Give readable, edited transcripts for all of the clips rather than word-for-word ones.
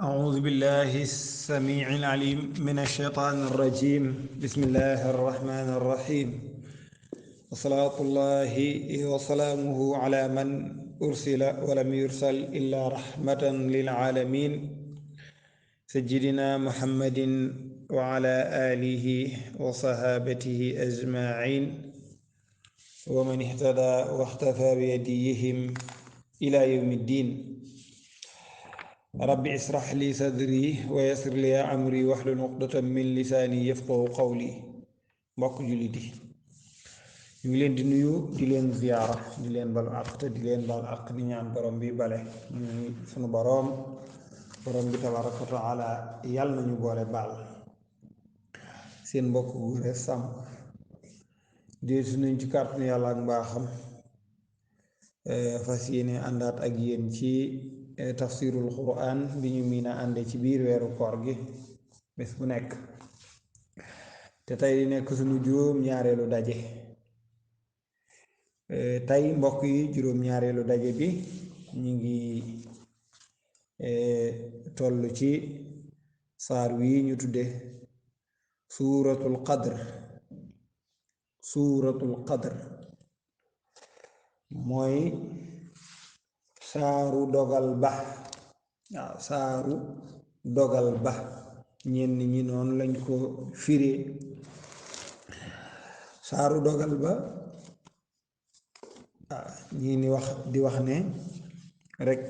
أعوذ بالله السميع العليم من الشيطان الرجيم بسم الله الرحمن الرحيم وصلاة الله وسلامه على من أرسل ولم يرسل إلا رحمة للعالمين سيدنا محمد وعلى آله وصحابته أجمعين ومن اهتدى واختفى بهديهم إلى يوم الدين rabbi israh li sadri wa yassir li amri wahlul uqdatan min lisaani yafqahu qawli mbokk jullit yi ñu ngi leen di nuyu di leen ziyaara di leen balu àq te di leen bal àq di ñaan borom bi bale ñu sunu borom bi tabaraka wa taala yàlla nañu boole baal seen mbokk Guré Samb déetu nañ ci kàttanu yàlla ak mbaaxam fas yéene àndaat ak yéen ci tafsirul quran bi ñu miina ànde ci biir weeru koor gi bés bu nekk te tey di nekk suñu juróom-ñaareelu daje tey mbokk yi juróom-ñaareelu daje bi ñu ngi toll ci saar wi ñu tudde suuratul qadr mooy saaru dogal ba waaw saaru dogal ba ñenn ñi noonu lañ ko firee saaru dogal ba ñii ni di wax ne rek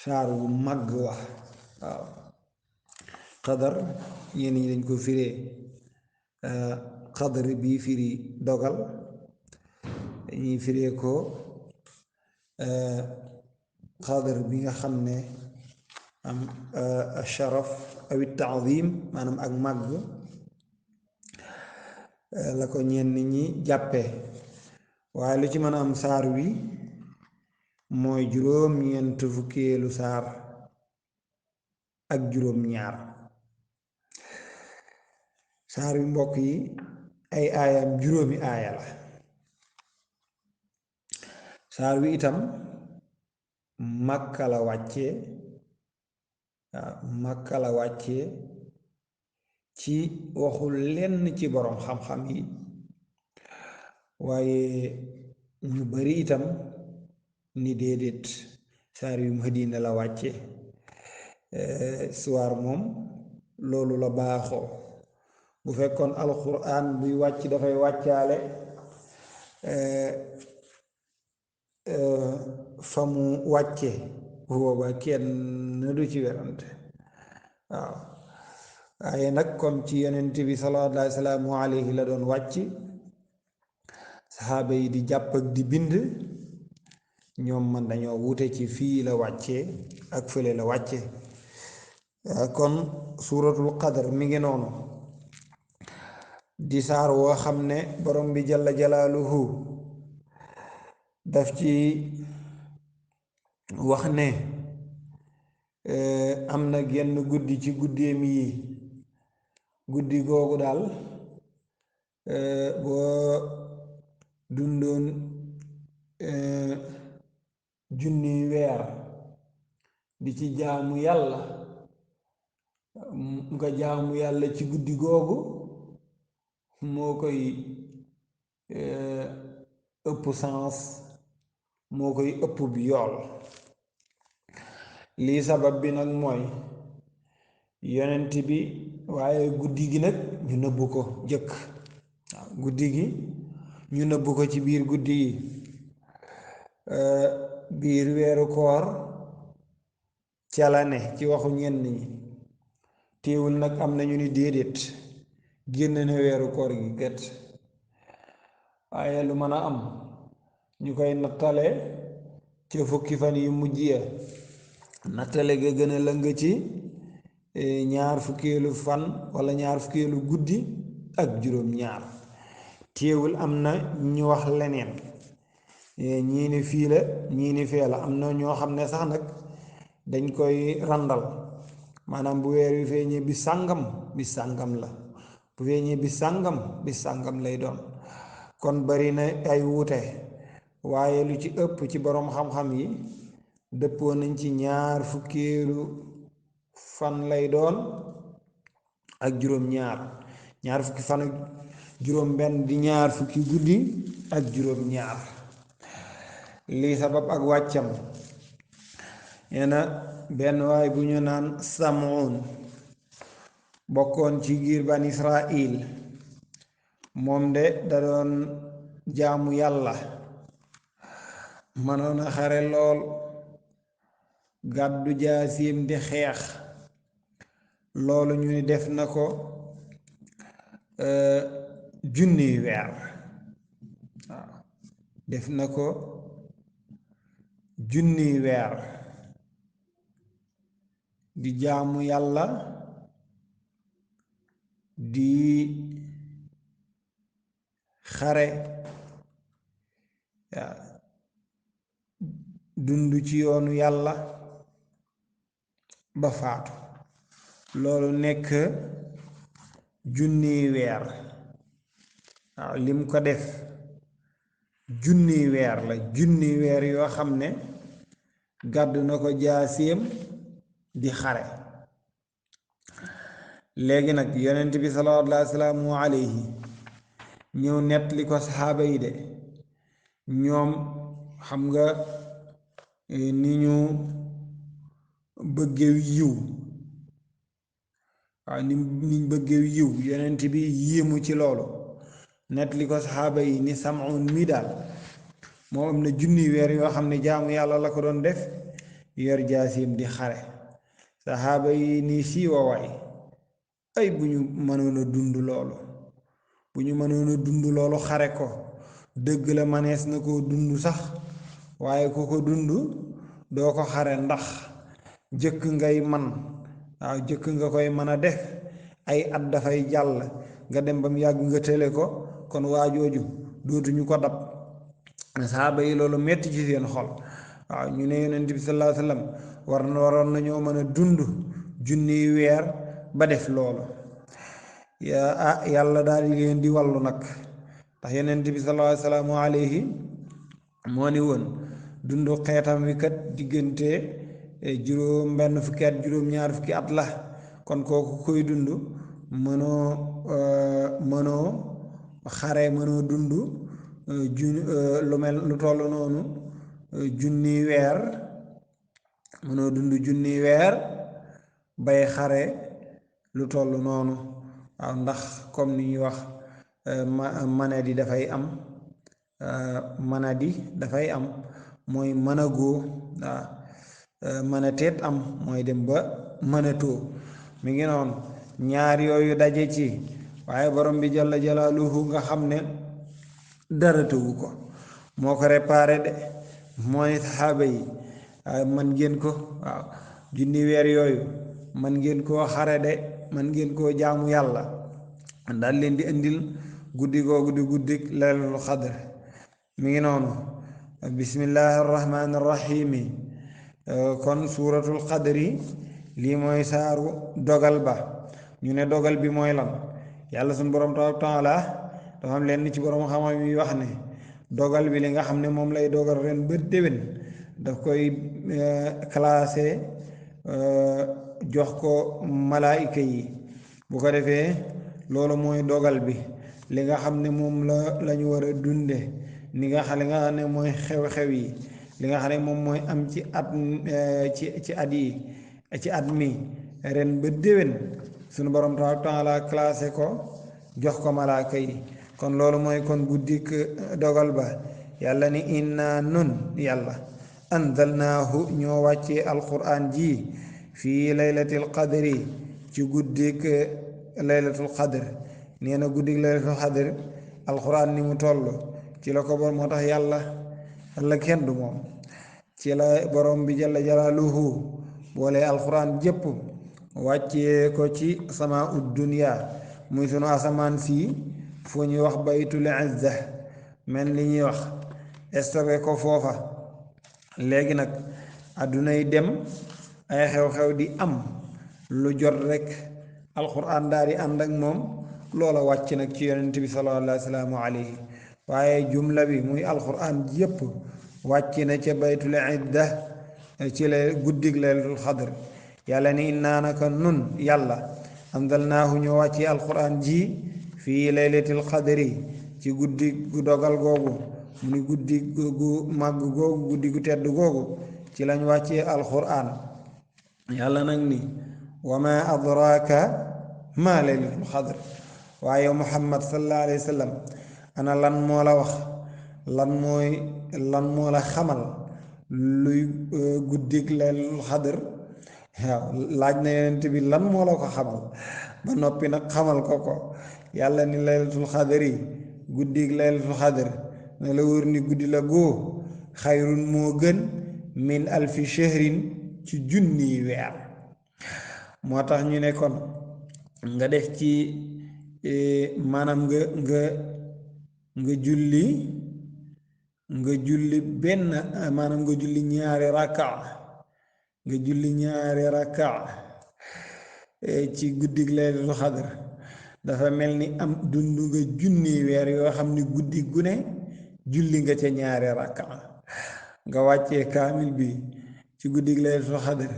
saar wu màgg wax waaw qadar ñenn ñi dañ ko firee qadar bi firi dogal ñi firee ko qadar bi nga xam ne am sharaf aw taazim maanaam ak màgg la ko ñenn ñi jàppe waaye lu ci mën a am saar wi mooy juróom-ñeent fukkeelu saar ak juróom-ñaar saar wi mbokk yi ay aayam juróomi aaya la saar wi itam Makka la wàccee Makka la wàccee ci waxul lenn ci boroom xam-xam yi waaye ñu bari itam ni déedéet saar wi Madina la wàcce suwaar moom loolu la baaxoo bu fekkoon alxuraan buy wàcc dafay wàccaale fa mu wàcce booba kenn du ci werante waaw waaye nag comme ci yonent bi sallallahu alayhi la doon wàcc saxaaba yi di jàpp ak di bind ñoom man dañoo wute ci fii la wàcce ak fële la wàcce kon suuratul qadr mi ngi noonu di saar woo xam ne borom bi jalla jalaaluhu daf ci wax ne am na genn guddi ci guddeem yi guddi googu daal boo dundoon junni weer di ci jaamu yàlla nga jaamu yàlla ci guddi googu moo koy ëpp sens moo koy ëpp bi yool lii sabab bi nag mooy yonent bi waaye guddi gi nag ñu nëbbu ko jëkk waaw guddi gi ñu nëbbu ko ci biir guddi yi biir weeru koor ca la ne ci waxu ñenn ñi teewul nag am nañu ni déedéet génn na weeru koor gi gët waaye lu mën a am ñu koy nattale ca fukki fan yu mujj ya nattale ga gën a lëng ci ñaar fukkeelu fan wala ñaar fukkeelu guddi ak juróom-ñaar teewul am na ñu wax leneen ñii ni fii la ñii ni fee la am na ñoo xam ne sax nag dañ koy randal maanaam bu weer wi feeñee bi sàngam la bu feeñee bi sàngam lay doon kon bari na ay wuute waaye lu ci ëpp ci boroom xam-xam yi dëppoo nañ ci ñaar fukkeelu fan lay doon ak juróom-ñaar ñaar fukki fan ak juróom-benn di ñaar fukki guddi ak juróom-ñaar lii sabab ak wàccam neena benn waay bu ñu naan Samuun bokkoon ci giir ban Israil moom de da doon jaamu yàlla mënoon a xare lool gàddu jaasiim di xeex loolu ñu ni def na ko junniy weer waaw def na ko junniy weer di jaamu yàlla di xare dund ci yoonu yàlla ba faatu loolu nekk junniy weer waaw lim ko def junniy weer la junniy weer yoo xam ne gàddu na ko jaaseem di xare léegi nag yonent bi sallallahu alayhi ñëw nettali ko saxaaba yi de ñoom xam nga ni ñu bëggew yiw waaw niñ bëggew yiw yonent bi yéemu ci loolu nettali ko saxaaba yi ni Samuun mi daal moo am na junniy weer yoo xam ne jaamu yàlla la ko doon def yor jaasim di xare saxaaba yi ni siiwa waay ay bu ñu mënoon a dund loolu bu ñu mënoon a dund loolu xare ko dëgg la manees na koo dund sax waaye ku ko dund doo ko xare ndax jëkk ngay man waaw jëkk nga koy mën a def ay at dafay jàll nga dem ba mu yàgg nga tële ko kon waajooju dootuñu ko dab saxaaba yi loolu metti ci seen xol waaw ñu ne yonent bi sallallahu alayhi wasallam waroon nañoo mën a dund junniy weer ba def loolu yàlla daal di leen di wàllu nag ndax yonent bi sallallahu alayhi moo ni woon dund xeetam wi kat diggante juróom benn fukki at juróom-ñaar fukki at la kon kooku koy dund mënoo xare mënoo dund lu toll noonu junniy weer mënoo dund junniy weer bay xare lu toll noonu waaw ndax comme ni ñuy wax manadi dafay am manadi dafay am mooy mënagoo waaw mënateet am mooy dem ba mënatoo mi ngi noonu ñaar yooyu daje ci waaye borom bi jalla jalaaluhu nga xam ne dara tëwu ko moo ko réparé de moo ni saxaaba yi man ngeen ko waaw junni weer yooyu man ngeen koo xare de man ngeen koo jaamu yàlla daal leen di indil guddi googu di guddik laylatul xadr mi ngi noonu bismillahi arrahmani arrahimi kon suuratul xadri lii mooy saaru dogal ba ñu ne dogal bi mooy lan yàlla suñu borom taala dafa am leen ci borom xam-xam yi wax ne dogal bi li nga xam ne moom lay dogal ren ba déwén daf koy classé jox ko malaayika yi bu ko defee loolu mooy dogal bi li nga xam ne moom la ñu war a dunde li nga xam ne mooy xew-xew yi li nga xam ne moom mooy am ci at ci at yi ci at mi ren ba déwén suñu borom taala classé ko jox ko malaaka yi kon loolu mooy kon guddik dogal ba yàlla ni inna nun yàlla anzalnaahu ñoo wàccee alquran ji fii laylatil qadri ci guddik laylatul qadr nee na guddik laylatul qadr alquran ni mu toll ci la ko bor moo tax yàlla kenn du moom ci la borom bi jalla jalaaluhu boole alquran jëpp wàccee ko ci sama ud dunya muy sunu asamaan si fu ñuy wax baytul izza mel li ñuy wax stocké ko foofa léegi nag addunay dem ay xew-xew di am lu jot rek alquran daal di ànd ak moom loola wàcc nag ci yonent bi sallallahu alayhi waaye jumla bi muy alquran yépp wàcc na ca baytul izza ci la guddig laylatul xadr yàlla ni innaa naka nun yàlla anzalnaahu ñoo wàcce alquran ji fii laylatil qadri ci guddi gu dogal googu mu ni guddi gu màgg googu guddi gu tedd googu ci lañ wàccee alquran yàlla nag ni wa ma adraaka ma laylatul qadr waaye muhammad sallallahu alayhi wa sallam ana lan moo la wax lan moo la xamal luy guddig laylatul qadr waaw laaj na yonent bi lan moo la ko xamal ba noppi nag xamal ko yàlla ni laylatul qadr yi guddig laylatul qadr na la wër ni guddi la góo xayrun moo gën min alfi shahrin ci junniy weer moo tax ñu ne kon nga def ci maanaam nga julli benn maanaam nga julli ñaari rakaa ci guddig laylatul qadr dafa mel ni am dund nga junniy weer yoo xam ni guddi gu ne julli nga ca ñaari rakaa nga wàccee kaamil bi ci guddig laylatul qadr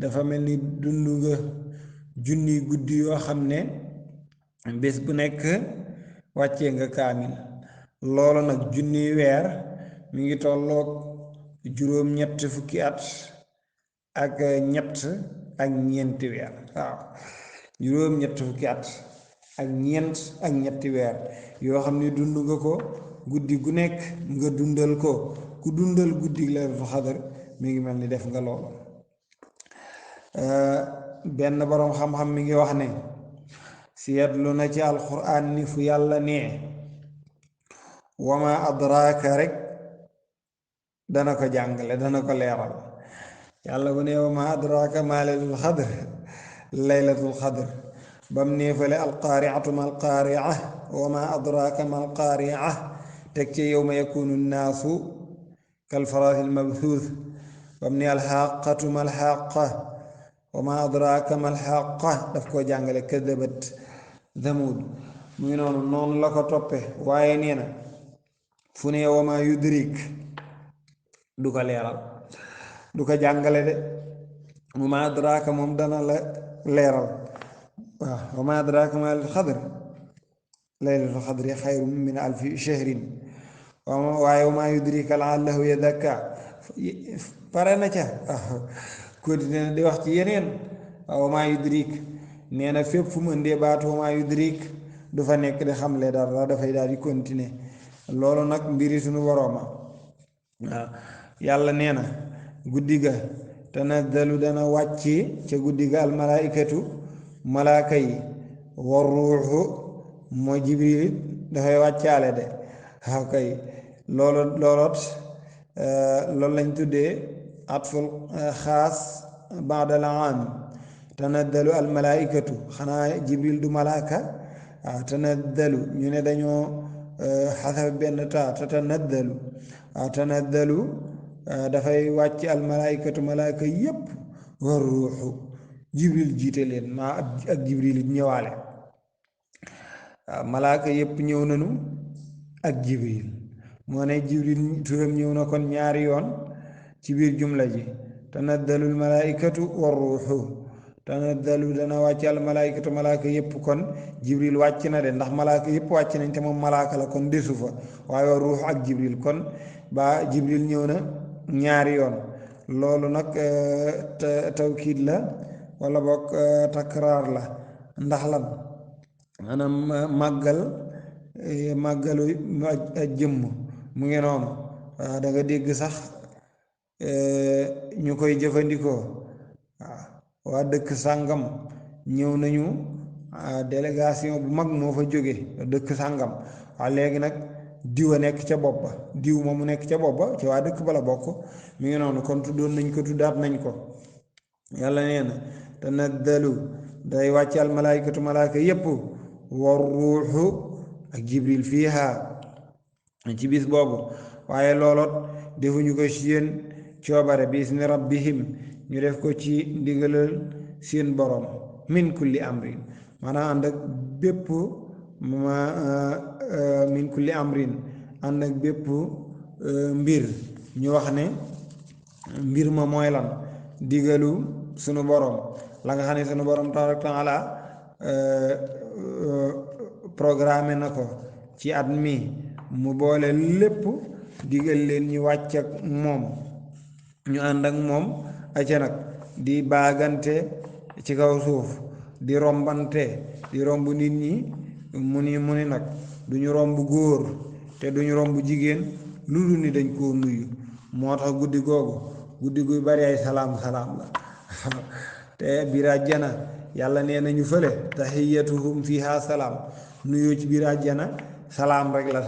dafa mel ni dund nga junniy guddi yoo xam ne bés bu nekk wàccee nga kaamil loolu nag junniy weer mi ngi tolloog juróom-ñett fukki at ak ñett ak ñeenti weer waaw juróom-ñett fukki at ak ñeent ak ñetti weer yoo xam ne dund nga ko guddi gu nekk nga dundal ko ku dundal guddi laylatul qadr mi ngi mel ni def nga loolu benn boroom xam-xam mi ngi wax ne seetlu na ci alquran ni fu yàlla nee wama adraaka rek dana ko jàngale dana ko leeral yàlla bu ne wama adraaka ma laylatul qadr bam neefale alqaariatu ma alqaaria wama adraaka ma alqaaria teg ci yowma yakunu nnaasu kalfaraasi almabthuuth bam ne alxaqatu ma alxaqa wama adraaka ma alxaqa daf koo jàngale kadabat Thamud mu ngi noonu la ko toppe waaye nee na fu ne wama yudrik du ko leeral du ko jàngale de wama adraaka moom dana la leeral waaw wama adraaka ma laylatul qadri xayrun min alfi shahrin waaye wama yudrika laallahu yazakka pare na ca continué na di wax ci yeneen wama yudrik nee na fépp fu mu indee baatu wama yudrik du fa nekk di xamle dara dafay daal di continuer loolu nag mbiri suñu borooma waaw yàlla nee na guddi ga tanazzalu dana wàcc ca guddi ga almalaaikatu malaaka yi war ruuxu moo jibril dafay wàccaale de waaw kay loolu lañ tuddee atful xaas baadal aam tanazzalu almalaaikatu xanaa jibril du malaaka waaw tanazzalu ñu ne dañoo xasaf benn taa te tanazzalu waaw tanazzalu dafay wàcc almalaaikatu malaaka yépp war ruuxu jibril jiite leen maa ak jibril it ñëwaale waaw malaaka yépp ñëw nañu ak jibril moo ne jibril turam ñëw na kon ñaari yoon ci biir jumla ji tanazzalu almalaaikatu war ruuxu tanazzalu dana wàcc almalaaikatu malaaka yépp kon jibril wàcc na de ndax malaaka yépp wàcc nañ te moom malaaka la kon desu fa waaye war ruuxu ak jibril kon ba jibril ñëw na ñaari yoon loolu nag tawkiid la wala boog takraar la ndax lan maanaam màggalu jëmm mu ngi noonu waaw da nga dégg sax ñu koy jëfandikoo waaw waa dëkk sàngam ñëw nañu délégation bu mag moo fa jóge dëkk sàngam waaw léegi nag diw a nekk ca bopp ba diw ma mu nekk ca bopp ba ci waa dëkk ba la bokk mi ngi noonu kon tuddoon nañ ko tuddaat nañ ko yàlla nee na tanazzalu day wàcc al malaaykatu malaaka yépp war ruuxu ak jibril fiiha ci bis boobu waaye looloot defuñu ko ci seen coobare bi ismi rabbihim ñu def ko ci ndigalal seen borom min kulli amrin maanaam ànd ak bépp min kulli amrin ànd ak bépp mbir ñu wax ne mbir ma mooy lan digalu sunu borom la nga xam ne sunu borom tabaaraka taala programme na ko ci at mi mu boole lépp digal leen ñu wàcc ak moom ñu ànd ak moom aca nag di baagante ci kaw suuf di rombante di romb nit ñi mu ni nag duñu romb góor te duñu romb jigéen lu dul ni dañ koo nuyu moo tax guddi googu guddi guy bari ay salaam la te biir àjjana yàlla nee na ñu fële tahiyyatuhum fiha salaam nuyoo ci biir àjjana salaam rek la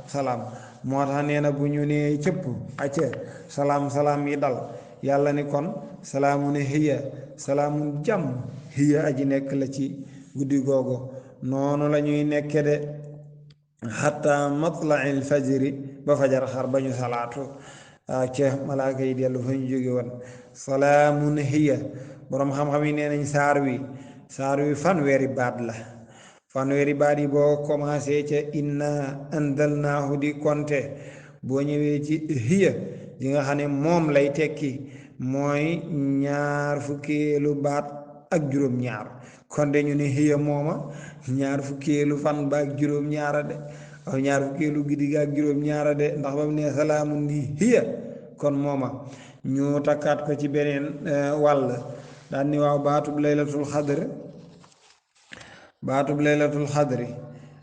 salaam moo tax nee na bu ñu nee cëpp acca salaam yi dal yàlla ni kon salaamun hiya salaamun jàmm hiya aji nekk la ci guddi googu noonu la ñuy nekke de xatta matla'il fajri ba fajar xar ba ñu salaatu ca malaaka yi dellu fa ñu jóge woon salaamun hiya boroom xam-xam yi nee nañ saar wi fanweeri baat la fanweeri baat yi boo commencé ca inna anzalnaahu di konte boo ñëwee ci hiya di nga xam ne moom lay tekki mooy ñaar fukkeelu baat ak juróom-ñaar kon de ñu ne hiya mooma ñaar fukkeelu fan ba ak juróom-ñaara de aw ñaar fukkeelu guddi ga ak juróom-ñaara de ndax ba mu ne salaamun ni hiya kon mooma ñu takkaat ko ci beneen wàll daan ni waaw baatub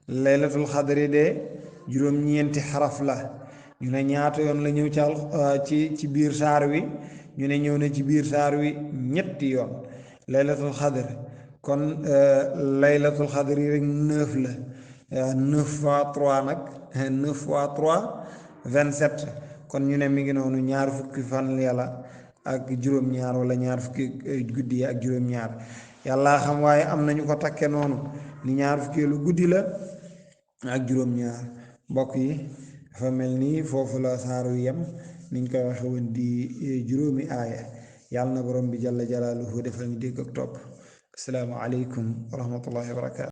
laylatul xadri de juróom-ñeenti xaraf la ñu ne ñaata yoon la ñëw ci biir saar wi ñu ne ñëw na ci biir saar wi ñetti yoon laylatul xadr kon laylatul xadr yi rek 9 la 9 fois 3 nag 9 fois 3 27 kon ñu ne mi ngi noonu ñaar fukki fan yàlla ak juróom-ñaar wala ñaar fukki guddi yi ak juróom-ñaar yàlla xam waaye am nañu ko takke noonu ni ñaar fukkeelu guddi la ak juróom-ñaar mbokk yi dafa mel ni foofu la saaru yem niñ koy waxe woon di juróomi aaya yàlla na borom bi jalla jalaaluhu defal ñu dégg ak topp assalaamu aleykum wa rahmatullahi wa barakaatu